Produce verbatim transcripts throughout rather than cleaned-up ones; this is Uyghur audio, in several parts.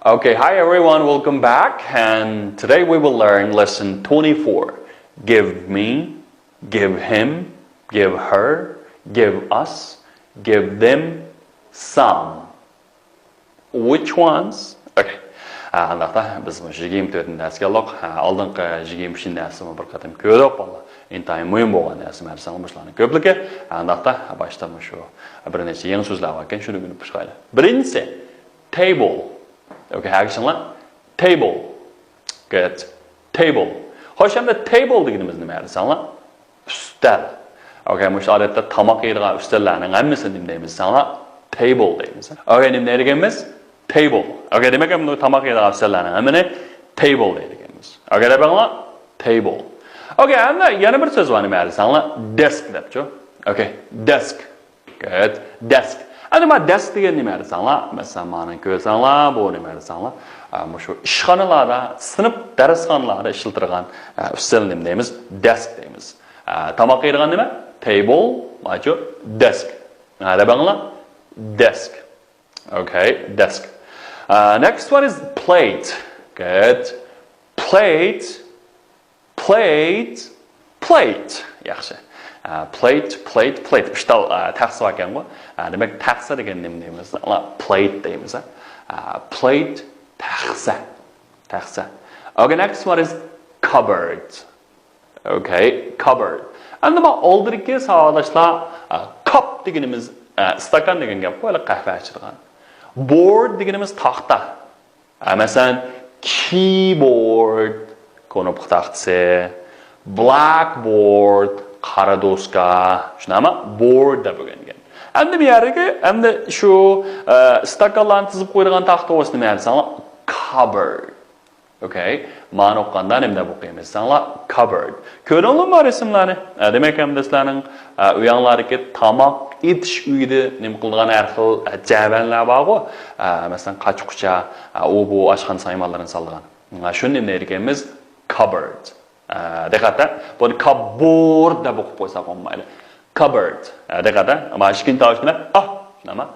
Okay, hi everyone, welcome back. And today we will learn lesson twenty-four. Give me, give him, give her, give us, give them some. Which ones? Okay. ئانداقتا بىز مۇشۇ يىگىرمە تۆتىنچى دەرسكە كەلدۇق. ئالدىنقى يىگىرمە ئۈچىنچى دەرسنىمۇ بىر قېتىم كۆردۇق. بالىلار، ئىنتايىن مۇھىم بولغان دەرس مەرسەڭ مۇشۇلارنىڭ كۆپلۈكى. ئانداقتا باشتا مۇشۇ بىر نەچچە يېڭى سۆزلەر باركەن، شۇنى ئۆگىنىپ چىقايلى. بىرىنچىسى، table. Okay, ھەرگىزىڭلار. Table. Good. Table. خوش، ئەمدى table دېگىنىمىز نېمە دېسەڭلار؟ ئۈستەل. Okay، مۇشۇ ئادەتتە تاماق يەيدىغان ئۈستەللەرنىڭ ھەممىسىنى نېمە دەيمىز دېسەڭلار؟ Table دەيمىز. Okay، نېمە دەيدىكەنمىز؟ Table. Okay، دېمەك، ئەمدى تاماق يەيدىغان ئۈستەللەرنىڭ ھەممىنى table دەيدىكەنمىز. Okay، دەپ بېقىڭلار. Table. Okay، ئەمدى يەنە بىر سۆز بار، نېمە دېسەڭلار؟ Desk دەپچۇ. Okay، desk. Good. Desk. ئەمدى مانا desk دېگەن نېمە دېسەڭلار؟ مەسىلەن، مانى كۆرسەڭلار، بۇ نېمە دېسەڭلار؟ ئە، مۇشۇ ئىشخانىلاردا، سىنىپ دەرسخانىلاردا ئىشلىتىدىغان، ئە، ئۈستەلنى نېمە دەيمىز؟ Desk دەيمىز. ئە، تاماق يەيدىغان نېمە؟ Table، ماچۇ، desk. ئە، دەپ بېقىڭلار. Desk. Okay، desk. ئە، next one is plate. Good. Plate. Plate، plate. ياخشى. ئە، plate، plate، plate. ئۈچ تال، ئە، تەخسە باركەنغۇ. ئە، دېمەك، تەخسە دېگەن نېمە دەيمىز؟ ئانا، plate دەيمىز، ھە؟ ئە، plate، تەخسە. تەخسە. Okay، next one is cupboard. Okay، cupboard. ئەمدى مانا ئالدىدىكى ساۋاقداشلار، ئە، cup دېگىنىمىز، ئە، ئىستاكان دېگەن گەپقۇ، ھېلى قەھۋە ئىچىدىغان. Board دېگىنىمىز تاختا. ئە، مەسىلەن، keyboard، كۇنۇپكا تاختىسى، blackboard، قارا دوسكا، شۇنداقمۇ؟ Board دەپ ئۆگەنگەن. ئەمدى بۇ يەردىكى، ئەمدى شۇ، ئە، ئىستاكانلارنى تىزىپ قويىدىغان تاختا بولسا نېمە دېسەڭلار؟ Cupboard. Okay. مانا ئوقۇغاندا نېمە دەپ ئوقۇيمىز دېسەڭلار؟ Cupboard. كۆردۈڭلارمۇ رەسىملەرنى؟ ئە، دېمەك، ئەمدى سىلەرنىڭ، ئە، ئۆيۈڭلاردىكى تاماق ئېتىش ئۆيىدە نېمە قىلىدىغان ھەر خىل، ئە، جەۋەنلەر بارغۇ. ئە، مەسىلەن، قاچا-قۇچا، ئە، ئۇ بۇ ئاشخانا سايمانلىرىنى سالىدىغان. ئە، شۇنى نېمە دەيدىكەنمىز؟ Cupboard. ئە، دىققەت، بۇنى cupboard دەپ ئوقۇپ قويساق بولمايدۇ. Cupboard. ئە، دىققەت، مانا ئىككىنچى تاۋۇش نېمە؟ ئا، شۇنداقمۇ؟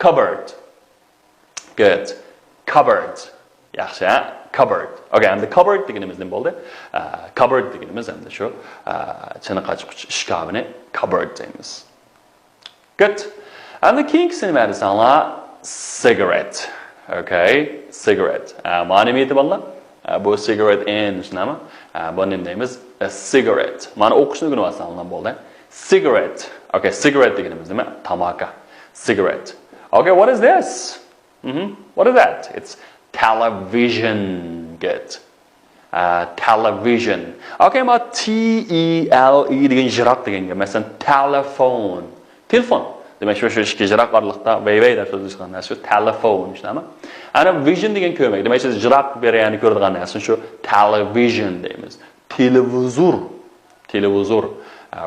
Cupboard. Good. Cupboard. ياخشى، ھە؟ Cupboard. Okay، ئەمدى cupboard دېگىنىمىز نېمە بولدى؟ ئە، cupboard دېگىنىمىز ئەمدى شۇ، ئە، چىنە قاچا-قۇچا ئىشكاپىنى cupboard دەيمىز. Good. ئەمدى كېيىنكىسى نېمە دېسەڭلار؟ Cigarette. Okay، cigarette. ئە، مانا نېمە ئىدى بالىلار؟ ئە، بۇ cigarette end، شۇنداقمۇ؟ ئە، بۇنى نېمە دەيمىز؟ A cigarette. مانا ئوقۇشنى ئۆگىنىۋالساڭلار بولدى. Cigarette. Okay، cigarette دېگىنىمىز نېمە؟ تاماكا. Cigarette. Okay، what is this? Mm-hmm. What is that? It's television. Good. ئە، television. Okay، مانا T E L E دېگەن يىراق دېگەن گەپ. مەسىلەن، تېلېفون. تېلېفون. دېمەك، شۇ، شۇ ئىككى يىراق ئارىلىقتا ۋەي ۋەي دەپ سۆزلىشىدىغان نەرسە شۇ تېلېفون، شۇنداقمۇ؟ ئەنە vision دېگەن كۆرمەك. دېمەك، سىز يىراق بىر يەرنى كۆرىدىغان نەرسىنى شۇ television دەيمىز. تېلېۋىزور. تېلېۋىزور.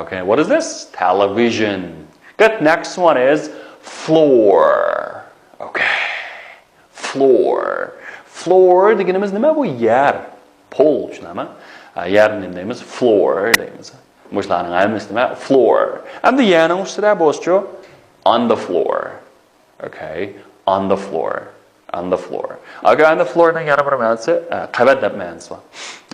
Okay, what is this? Television. Good, next one is floor. Okay. Floor. Floor دېگىنىمىز نېمە؟ بۇ يەر. Pol، شۇنداقمۇ؟ ئە، يەرنى نېمە دەيمىز؟ Floor دەيمىز. مۇشۇلارنىڭ ھەممىسى نېمە؟ Floor. ئەمدى يەرنىڭ ئۈستىدە بولسىچۇ؟ On the floor. Okay. On the floor. On the floor. Okay، on the floor نىڭ يەنە بىر مەنىسى، ئە، قەۋەت دەپ مەنىسى بار.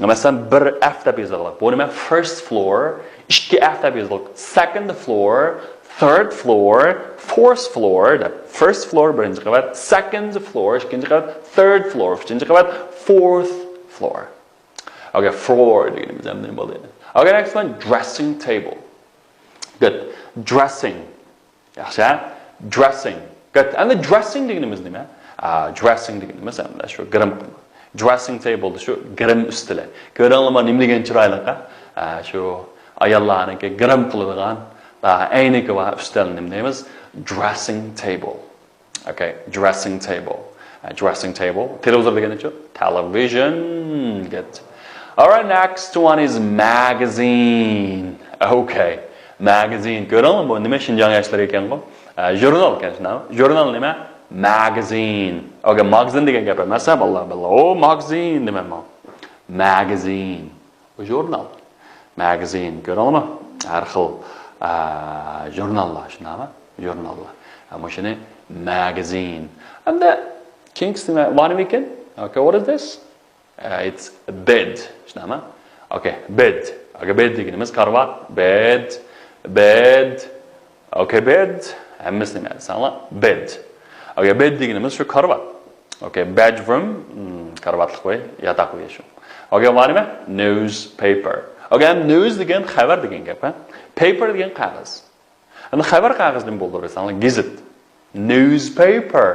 مەسىلەن، بىر F دەپ يېزىلغان. بۇ نېمە؟ First floor. ئىككى F دەپ يېزىلغان. Second floor. Third floor. Fourth floor دەپ. First floor، بىرىنچى قەۋەت. Second floor، ئىككىنچى قەۋەت. Third floor، ئۈچىنچى قەۋەت. Fourth floor. Okay، floor دېگىنىمىز ھەم نېمە بولدى؟ Okay، next one، dressing table. Good. Dressing. ياخشى، ھە؟ Dressing. Good. ئەمدى dressing دېگىنىمىز نېمە؟ ئا، dressing دېگىنىمىز ئەمدى شۇ گىرىم قىلما. Dressing table شۇ گىرىم ئۈستىلى. كۆردۈڭلارمۇ، نېمە دېگەن چىرايلىق، ھە؟ ئا، شۇ ئاياللارنىڭكى گىرىم قىلىدىغان، ئا، ئەينىكى بار ئۈستەلنى نېمە دەيمىز؟ Dressing table. Okay, dressing table. ئە، dressing table. تېلېۋىزور دېگەنچۇ؟ Television. Good. Alright, next one is magazine. Okay. Magazine. كۆرۈڭ، بۇ نېمە شىنجاڭ ياشلىرى ئىكەنغۇ؟ ئە، ژۇرنال ئىكەن، شۇنداقمۇ؟ ژۇرنال نېمە؟ Magazine. Okay، ماگزىن دېگەن گەپ ئەمەس، ھە، بالىلار، بالىلار. ئو، ماگزىن دېمەيمەن. Magazine. ژۇرنال. ماگزىن، كۆرۈڭلارمۇ؟ ھەر خىل، ئە، ژۇرناللار، شۇنداقمۇ؟ ژۇرناللار. ئە، مۇشۇنى ماگزىن. ئەمدى كېيىنكىسى نېمە؟ بار نېمە ئىكەن؟ Okay, what is this? Uh, it's bed. شۇنداقمۇ؟ Okay, bed. Okay, bed دېگىنىمىز كارىۋات. Bed, bed. Okay, bed. ھەممىسى نېمە دېسەڭلار؟ Bed. Okay, bed دېگىنىمىز شۇ كارىۋات. Okay, bedroom. Hmm, كارىۋاتلىق ئۆي، ياتاق ئۆيى شۇ. Okay, بار نېمە؟ Newspaper. Okay, news دېگەن خەۋەر دېگەن گەپ، ھە؟ Paper دېگەن قەغەز. ئەمدى خەۋەر قەغىزى نېمە بولىدۇ دېسەڭلار، گېزىت. Newspaper.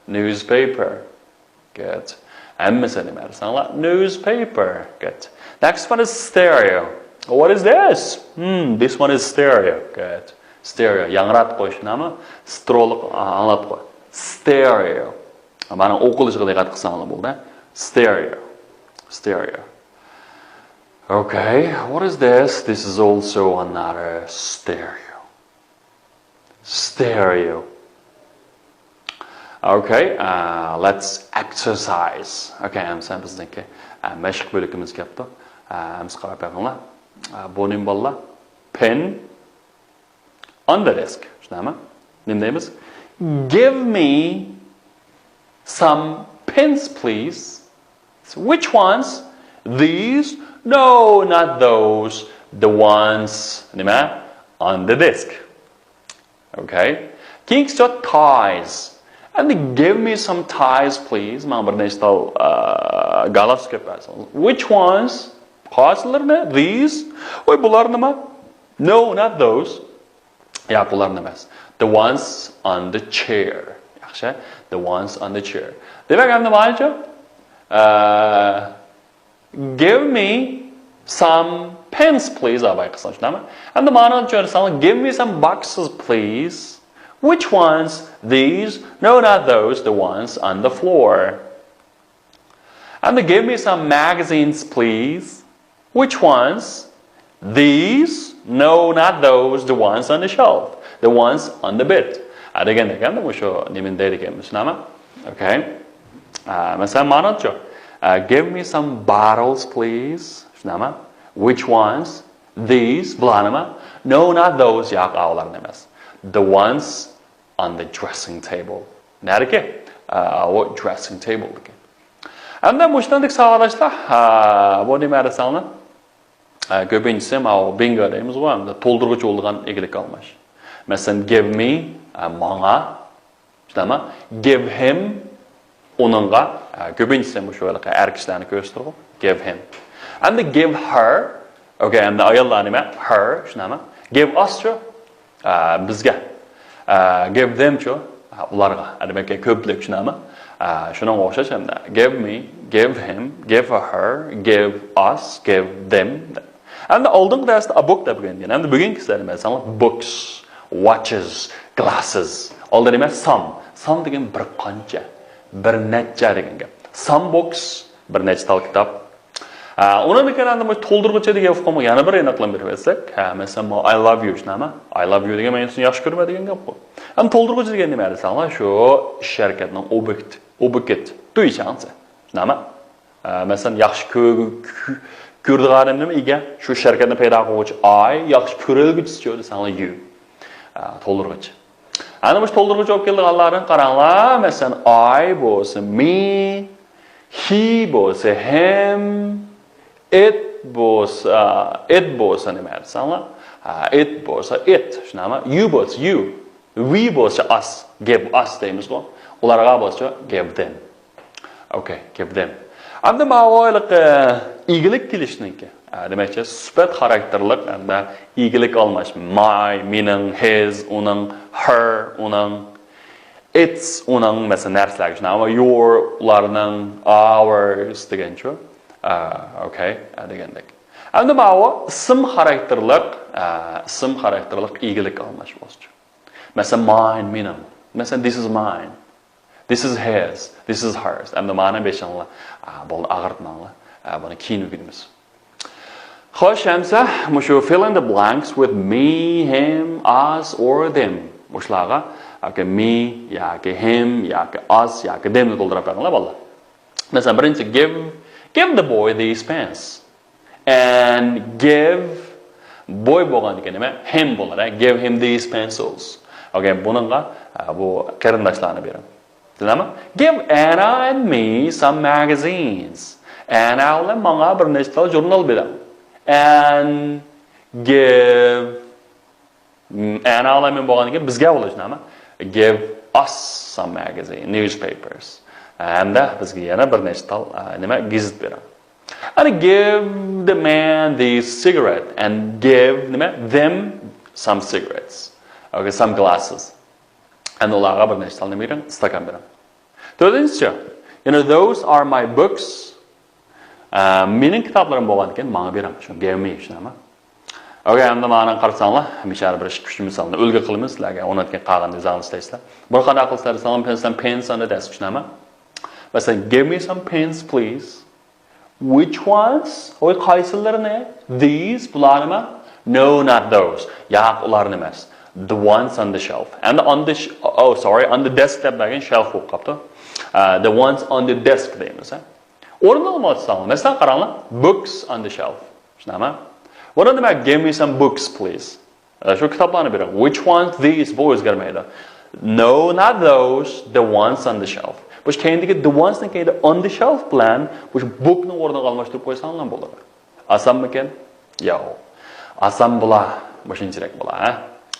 Newspaper. Good. ھەممىسى نېمە دېسەڭلار، newspaper. Good. Next one is stereo. What is this? Hmm, this one is stereo. Good. Stereo. ياڭراتقۇچ، نېمە؟ ستېرېئولۇق ئاڭلاتقۇ. Stereo. مانا ئوقۇلۇشىغا دىققەت قىلساڭلار بولدى. Stereo. Stereo. Okay, what is this? This is also another stereo. Stereo. Okay, uh, let's exercise. Okay, ئەمسە بىزنىڭكى، uh, مەشىق بۆلىكىمىز كەپتۇ. Uh, ئەمسە قاراپ بېقىڭلار. Uh, بۇ نېمە بالىلار؟ Pen on the desk. شۇنداقمۇ؟ نېمە دەيمىز؟ Give me some pens, please. Which ones? These? No, not those. The ones. نېمە؟ On the desk. Okay. كېيىنكىسى ties. And give me some ties, please. ماڭا بىر نەچچە تال، ئە، گالستۇك ئېلىپ بەرسىڭىز. Which ones? قايسىلىرىنى؟ These. ۋاي، بۇلارنىمۇ؟ No, not those. ياق، بۇلارنى ئەمەس. The ones on the chair. ياخشى. The ones on the chair. دېمەك، ئەمدى مانا شۇ. ئە، Give me some pens, please. ئاباي قىسقا شۇنداقمۇ؟ ئەمدى مانىنى چۈشەنسەڭلار، give me some boxes, please. Which ones? These? No, not those. The ones on the floor. And give me some magazines, please. Which ones? These? No, not those. The ones on the shelf. The ones on the bed. ھە، دېگەندەك، ئەمدى مۇشۇ نېمىنى دەيدىكەنمىز، شۇنداقمۇ؟ Okay. ئە، مەسىلەن، مانىچۇ. ئە، give me some bottles, please. شۇنداقمۇ؟ Which ones? These. بۇلارنىمۇ؟ No, not those. ياق، ئاۋۇلارنى ئەمەس. The ones on the dressing table. نەدىكى؟ ئاۋۇ dressing table دىكى. ئەمدى مۇشۇنداق ساۋاقداشلار، ھە، بۇ نېمە دېسەڭلار؟ ھە، كۆپىنچىسى ماۋۇ بىنگو دەيمىزغۇ، ئەمدى تولدۇرغۇچ بولىدىغان ئىگىلىك ئالماش. مەسىلەن، give me، ھە، ماڭا. شۇنداقمۇ؟ Give him، ئۇنىڭغا. ھە، كۆپىنچىسى مۇشۇ ھېلىقى ئەر كىشىلەرنى كۆرسىتىدىغۇ. Give him. ئەمدى give her. Okay، ئەمدى ئاياللار نېمە؟ Her، شۇنداقمۇ؟ Give us شۇ. ئە، بىزگە. ئە، give them چۇ؟ ئە، ئۇلارغا. ئە، دېمەك، كۆپلۈك، شۇنداقمۇ؟ ئە، شۇنىڭغا ئوخشاش ئەمدى. Give me, give him, give her, give us, give them. ئەمدى ئالدىنقى دەرستە a book دەپ ئۆگەنگەن. ئەمدى بۈگۈنكىسىدە نېمە دېسەڭلار؟ Books, watches, glasses. ئالدى نېمە؟ Some. Some دېگەن بىر قانچە، بىر نەچچە دېگەن گەپ. Some books، بىر نەچچە تال كىتاب. ئە، ئۇنىڭدىن كېيىن ئەمدى بۇ تولدۇرغۇچى دېگەن ئۇقۇمغا يەنە بىر ئېنىقلىما بېرىپ ئۆتسەك، ھە، مەسىلەن، بۇ I love you، شۇنداقمۇ؟ I love you دېگەن مەن سېنى ياخشى كۆرىمەن دېگەن گەپقۇ. ئەمدى تولدۇرغۇچى دېگەن نېمە دېسەڭلار، شۇ ئىش ھەرىكەتنىڭ ئوبيېكت، ئوبيېكت، 对象س. شۇنداقمۇ؟ ئە، مەسىلەن، ياخشى كۆ-، كۆ-، كۆرىدىغان ئادەم نېمە؟ ئىگە. شۇ ئىش ھەرىكەتنى پەيدا قىلغۇچى I، ياخشى كۆرەلىگۈچىسىچۇ دېسەڭلار you. ئە، تولدۇرغۇچى. ئەنە مۇشۇ تولدۇرغۇچى بولۇپ كېلىدىغانلارنى قاراڭلار. مەسىلەن، I بولسا me، he بولسا him، it بولسا، it بولسا نېمە دېسەڭلار؟ ھە، it بولسا it، شۇنداقمۇ؟ You بولسا you، we بولسا us، give us دەيمىزغۇ. ئۇلارغا بولسا give them. Okay, give them. ئەمدى ماۋۇ ھېلىقى ئىگىلىك كېلىشنىڭكى. ئە، دېمەكچى، سۈپەت خاراكتېرلىق ھەمدە ئىگىلىك ئالماش. My، مېنىڭ، his، ئۇنىڭ، her، ئۇنىڭ، its، ئۇنىڭ، مەسىلەن، نەرسىلەرگە شۇنداق. ئەمما your، ئۇلارنىڭ، ours دېگەنچۇ. ئە، okay، ئە، دېگەندەك. ئەمدى ماۋۇ ئىسىم خاراكتېرلىق، ئە، ئىسىم خاراكتېرلىق ئىگىلىك ئالماش بولسىچۇ. مەسىلەن، mine، مېنىڭ. مەسىلەن، this is mine. This is his. This is hers. ئەمدى مانا بېشىڭلار. ئا، بولدى، ئاغرىتماڭلار. ئا، بۇنى كېيىن ئۆگىنىمىز. خوش، ئەمسە مۇشۇ fill in the blanks with me, him, us or them. مۇشۇلارغا ياكى me، ياكى him، ياكى us، ياكى them نى تولدۇرۇپ بېرىڭلار، بالىلار. مەسىلەن، بىرىنچى، give، give the boy these pens. And give، boy بولغاندىكىن نېمە؟ Him بولىدۇ. Give him these pencils. Okay، بۇنىڭغا، ئە، بۇ قېرىنداشلارنى بېرىڭ. بىلەمە؟ Give Anna and me some magazines. ئەنا بىلەن ماڭا بىر نەچچە تال ژۇرنال بېرىڭ. And give ئەنا بىلەن مەن بولغاندىن كېيىن بىزگە بولۇشنامە. Give us some magazine, newspapers. ھەمدە بىزگە يەنە بىر نەچچە تال نېمە گېزىت بېرىڭ. And give the man the cigarette and give نېمە them some cigarettes. Okay, some glasses. ئەنە ئۇلارغا بىر نەچچە تال نېمە بېرىڭ، ئىستاكان بېرىڭ. تۆتىنچىسى، you know, those are my books. ئە، مېنىڭ كىتابلىرىم بولغاندىكىن ماڭا بېرىڭ. شۇ give me شۇنامە. Okay, ئەمدى مانا قارىساڭلار، مىشەدە بىر ئىككى ئۈچ مىسالنى ئۆلگە قىلىمىز سىلەرگە، ئۇنىڭدىن كېيىن قالغاننى ئۆزۈڭلار ئىشلەيسىلەر. بۇنى قانداق قىلىسىلەر دېسەڭلار، pens and pens on the desk شۇنامە. مەسىلەن، give me some pens please. Which ones? ھوي، قايسىلىرىنى؟ These بۇلارنىمۇ؟ No, not those. ياق، ئۇلارنى ئەمەس. The ones on the shelf. ئەمدى on the sh- oh, sorry, on the desk دەپ بەرگەن shelf بولۇپ قاپتۇ. ئە، the ones on the desk دەيمىز ھە. ئورنىنى ئالمايۋاتساڭلار، مەسىلەن قاراڭلار، books on the shelf. شۇنداقمۇ؟ بۇنى نېمە؟ Give me some books please. شۇ كىتابلارنى بېرىڭ. Which ones these؟ بۇ ئۆزگەرمەيدۇ. No, not those, the ones on the shelf. بۇ كەينىدىكى the ones نىڭ كەينىدە on the shelf بىلەن بۇ book نىڭ ئورنىنى ئالماشتۇرۇپ قويساڭلار بولىدۇ. ئاسانمىكەن؟ ياق. ئاسان بولا، مۇشۇنچىلىك بولا ھە.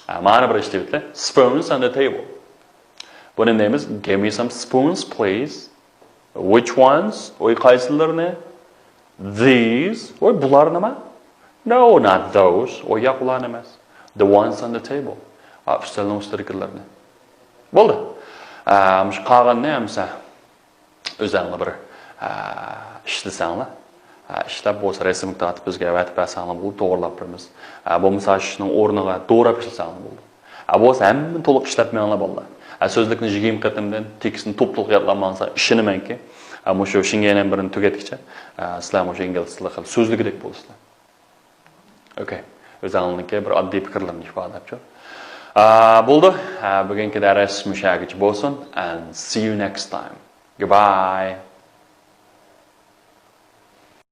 ھە، مانا بىر ئىشلىۋېتىلە. Spoons on the table. بۇنى دەيمىز give me some spoons please. Which ones? ۋوي قايسىلىرىنى؟ These. ۋوي بۇلار نېمە؟ No, not those. ۋوي ياق، ئۇلار ئەمەس. The ones on the table. ئا، ئۈستەلنىڭ ئۈستىدىكىلىرىنى. بولدى. ئا، مۇشۇ قالغىنىنى ئەمسە ئۆزەڭلار بىر، ئا، ئىشلىسەڭلار. ئا، ئىشلەپ بولسا رەسىمگە تارتىپ بىزگە ئەۋەتىپ بەرسەڭلار بولدى، توغرىلاپ بېرىمىز. ئا، بولمىسا شۇنىڭ ئورنىغا دوراپ ئىشلىسەڭلار بولدى. ئا، بولسا ھەممىنى تولۇق ئىشلەتمەڭلار بالىلار. ئا، سۆزلۈكنى يىگىرمە قېتىمدىن تېكىستنى توپتولۇق يادلاپ ماڭسا، ئىشىنىمەنكى، ئا، مۇشۇ شېڭگەنەن بىرنى تۈگەتكىچە، ئا، سىلەر مۇشۇ ئىنگلىز تىلى خېلى سۆزلۈكىدەك بولىسىلەر. ئوكەي. ئۆزەڭلارنىڭكى بىر ئاددىي پىكىرلىرىنى ئىپادىلەپچۇ. ئا، بولدى. ئا، بۈگۈنكى دەرس مۇشۇ يەرگىچە بولسۇن. And see you next time. Goodbye.